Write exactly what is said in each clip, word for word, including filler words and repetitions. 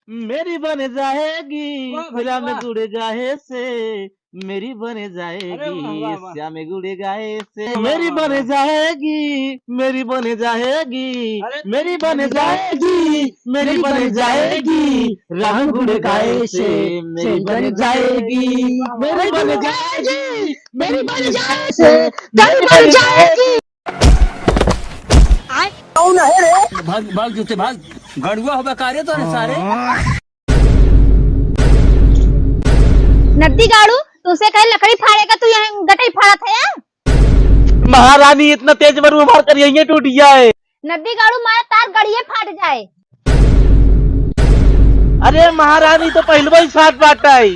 मेरी बन जाएगी, वाह भाई, गुलाम वाह। गुड़ गाहे से, मेरी बन जाएगी, अरे वाह, वाह, वाह। श्याम गुड़ गाहे से। वाह, मेरी वाह, बन वाह। जाएगी, मेरी बन जाएगी, अरे मेरी बन जाएगी, मेरी बन जाएगी, राम गुड़ गाहे से, मेरी बन जाएगी, मेरी बन जाएगी, मेरी बन जाएगी, मेरी बन जाएगी। कौन है रे? भाग, भाग जूते भाग। गड़ुआ होबे का रे तोरे सारे? नद्दी गाड़ू, तुसे कहे लकड़ी फाड़े का, तू यहाँ गटई फाड़त है, हाँ? महारानी, इतना तेज मरू, हमार करिया टूट जाए। नद्दी गाड़ू, मारे तार गड़िए फाट जाए। अरे महारानी, तो पहलवा ही साथ बाटा है।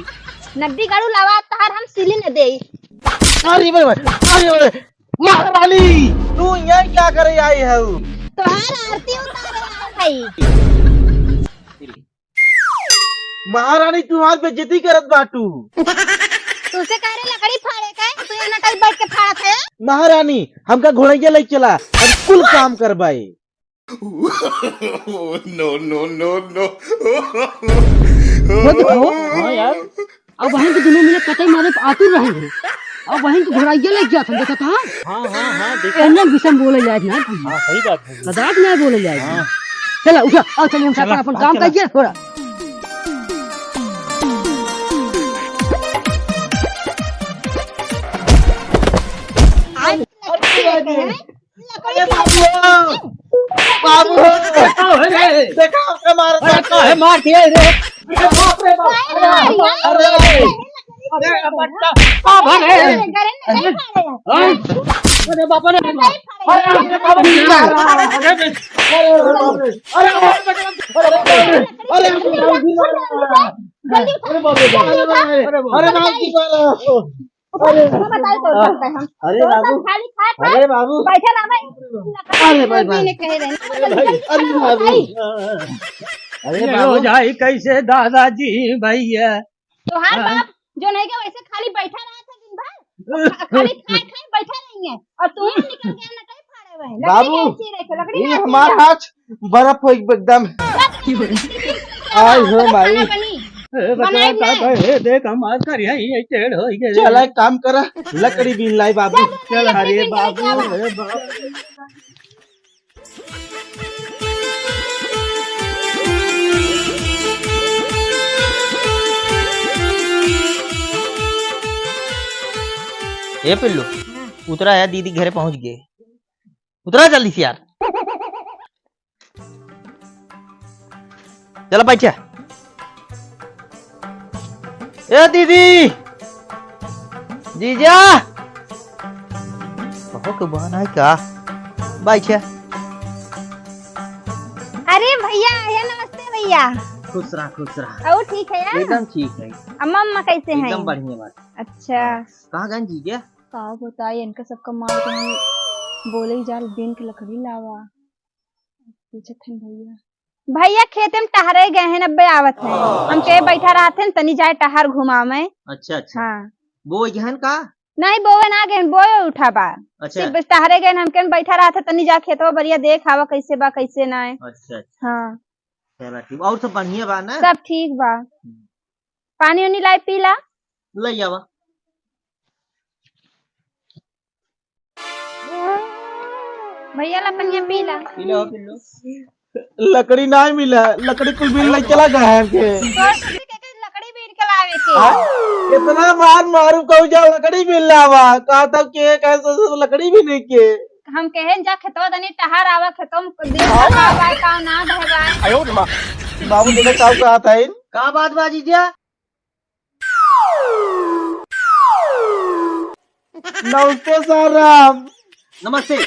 नद्दी गाड़ू, लावा तार हम सिली न देई। अरे भाई, अरे भाई, महारानी, तू यहाँ क्या करे आई है? तोहार आरती उतारे आई है। महारानी, तू हमार बेइज्जती करत बाटू। तुसे कह रहे लकड़ी फाड़े का, तू यहाँ नटल बैठ के फाड़त है। महारानी, हमका घोड़ैया ले चला, हम कुल काम करबाई। No, no, no, no। वो देखो। हाँ यार, अब वहीं के दोनों मिले कतई मारे पे आतुर रहे हैं। अब वहीं के घोड़ैया ले गया था, देखा था? हाँ, हाँ, हाँ, देखा। एन्ने विषम बोले जाए ना। हाँ, सही बात है। कदाच नहीं बोले जाए। हाँ। चला, उठा, आओ, चलिए, हम चला, साथ अपन काम चला। करिए थोड़ा। अरे बाबू! बाबू! देखा, अरे! देखा, ओके मार, अरे, काहे मार दिया रे? अरे बाप रे बाप! अरे, अरे, अरे, अरे, बच्चा, बाप रे! अरे, अरे, अरे, अरे, बाप रे! अरे, अरे, बाप रे! अरे, अरे, बाप रे! अरे, अरे, बाप रे! अरे, अरे, बाप रे! अरे, अरे, बाप रे! अरे, बाप रे! अरे, बाप रे! अरे, बाप रे! अरे, बताई तो, चलते हम। अरे तो बाबू, सब खाली खाए खाए अरे बाबू। बैठे रहा भाई। अरे भाई, भाई। कह रहे हैं। अरे बाबू। भाई। अरे ये बाबू। हो जाए कैसे दादाजी भैया? तोहार हाँ। बाप जो नहीं के वैसे खाली बैठा रहा था दिन भर। खा-, खाली खाए खाए बैठा रही है। और तू ही निकल गया ना कहीं फाड़े हुए। लकड़ी बाबू, कैसी रखे? लकड़ी ये कैसी हमार रखे? हाथ बर्फ हो एकदम। आय हो माई। ए, बचवा बनाई का नहीं। तो, ए, देख, हमार करिया ही टेढ़ हो गए। चला, एक काम करा, लकड़ी बीन लाई बाबू। चल, चल, अरे लकड़ी बीन बाबू, लाई। अरे बाबू। ए पिल्लू, हाँ। उतरा यार, दीदी घरे पहुंच गए। उतरा जल्दी से यार। चला बैठा। ए दीदी, जीजा, कहो के बहन है का? बैठा। अरे भैया, ये नमस्ते भैया। खुश रहा, खुश रहा। और ठीक है यार? एकदम ठीक है। अम्मा, अम्मा कैसे हैं? एकदम बढ़िया बात। अच्छा। कहाँ गए जीजा? का बताई, इनका सबका मार के हम बोले ही जाल, बीन के लकड़ी लावा। पूछत हन भैया। भैया खेते में टहरे गए हैं, अब्बे आवत हैं। हम कहे बैठा रहत हैं, तनी जाए टहर घुमावे। अच्छा, अच्छा। हाँ। बोए गहन का? नहीं, बोए ना गए, बोए उठा बा। अच्छा। सिर्फ बस टहरे गए, हम कहे बैठा रहत हैं, तनी जा खेतवा बरिया देख आवा, कैसे बा, कैसे ना है। अच्छा, अच्छा। हाँ। चला ठीक। और सब बढ़िया बा ना? सब ठीक बा। हम्म। पानी उनी लाई पी ला। ले आवा। भैया ला पनिया पी ला। पी लो, पी लो। लकड़ी नाहीं मिला, लकड़ी कुल बीन ले चला गया है के। तोर से के, के लकड़ी बीन के लावे के। हाँ? कितना मार मारू कहू जा लकड़ी बीन लावा, कहा था के कैसे लकड़ी बीने के। हम कहे जा खेतवा तनी टहर आवा, खेतवा में दिन भर का बाय का ना बहबाय। आयो रे माँ। बाबू देखा का कहा था इन? का बात बा जीजा? नमस्ते साराम। नमस्ते।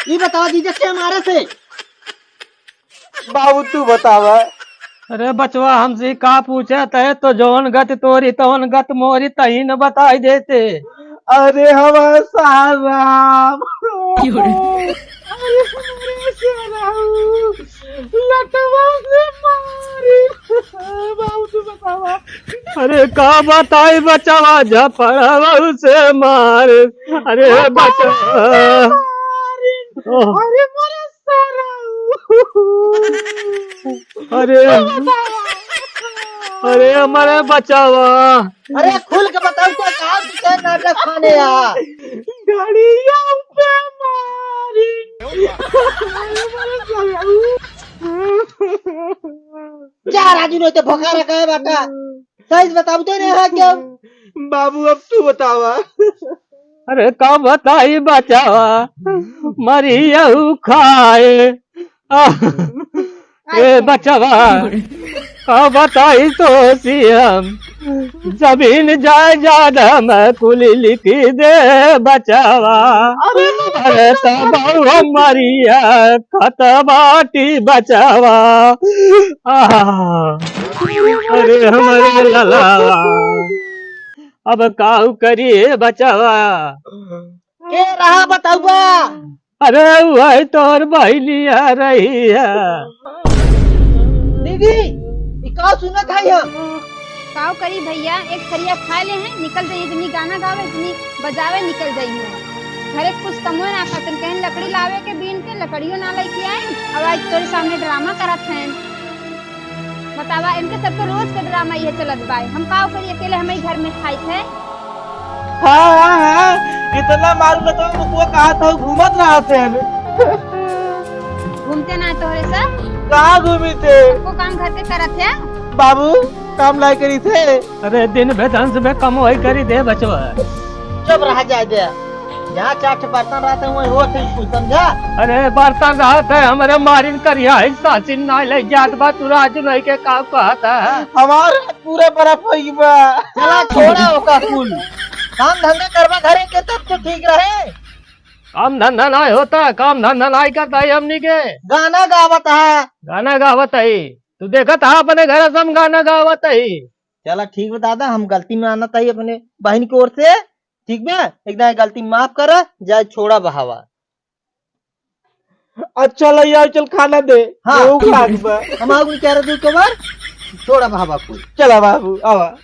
ई बतावा जीजा के मारे से? बाबू तू बतावा। अरे बचवा हमसे का पूछत है, तो जौन गत तोरी तौन गत मोरी तही न बताई देते। अरे हमार साराम। अरे हमार साराम। लटवा से मारी। बाबू तू बतावा। अरे का बताई बचवा झपड़वा से मार। अरे बचवा। अरे मोरे सारा। अरे। बतावा। अरे हमारे बचावा। अरे खुल के बताओ तो का तुझे नाटक खाने आ? गाड़िया पे मारी। जा राजू, नहीं तो भोका रखा है बेटा। सही से बताओ तो नहीं है क्या? बाबू अब तू बतावा। अरे का बताई बचावा, मरियहू खाए। आह, ए बचवा, का बताई तो सी हम, जमीन जायदाद हम कुल लिख दे बचवा। अरे अरे तब मरिया खतबाटी बचवा। आह, अरे हमारे ललावा, अब काऊ करी बचवा। के रहा बताउबा? अरे वही तोर बहिनिया रही है। दीदी, ई का सुनत है हम? काव करी भैया, एक थरिया खाए ले हैं, निकल जाइए, इतनी गाना गावे, इतनी बजावे, निकल जाइए। घरे कुछ कमो ना खातन, कहीं लकड़ी लावे के बीन के, लकड़ियों ना लेके आए, अब आज तोरे सामने ड्रामा करत हैं। बतावा, इनके सबके रोज के ड्रामा ये चलत बाय। हम काव करी, अकेले हमें घर में खाई थे। हाँ, हाँ, हाँ, इतना मालूम है तो वो कहा था, घूमत रहा थे हम। घूमते ना तोहरे सब? कहाँ घूमी थे? को काम घर के करत है? बाबू, काम लाई करी थे। अरे दिन भे दंस भे कम वही करी दे बचवा। चुप रहा जाए दे। यहाँ चार ठे बर्तन रहते हैं, वही होत है कुछ, समझा? अरे बर्तन रहते हैं, हमारे मारिन करिया है, सासिन ना ले जात बा, तू राजू नहीं के काम कहता है। हमार पूरा बर्फ होई बा। चला छोड़ा ओका कुल। काम धंधा करबा घरे के तब तो ठीक रहे। काम धंधा नाय होता, काम धंधा नाय करता है हमनी के। गाना गावत है। गाना गावत है। तू देखत है अपने घर से हम गाना गावत है। चला ठीक बा दादा, हम गलती मानत है अपने बहिन की ओर से। ठीक बा, एक दाई गलती माफ करा, जाए छोड़ा बहावा। अच्छा लइया, चल खाना दे। हाँ। भूख लाग बा। हम आगू कह रहे तू कमर, छोड़ा बहावा कुल। चला बाबू, आवा।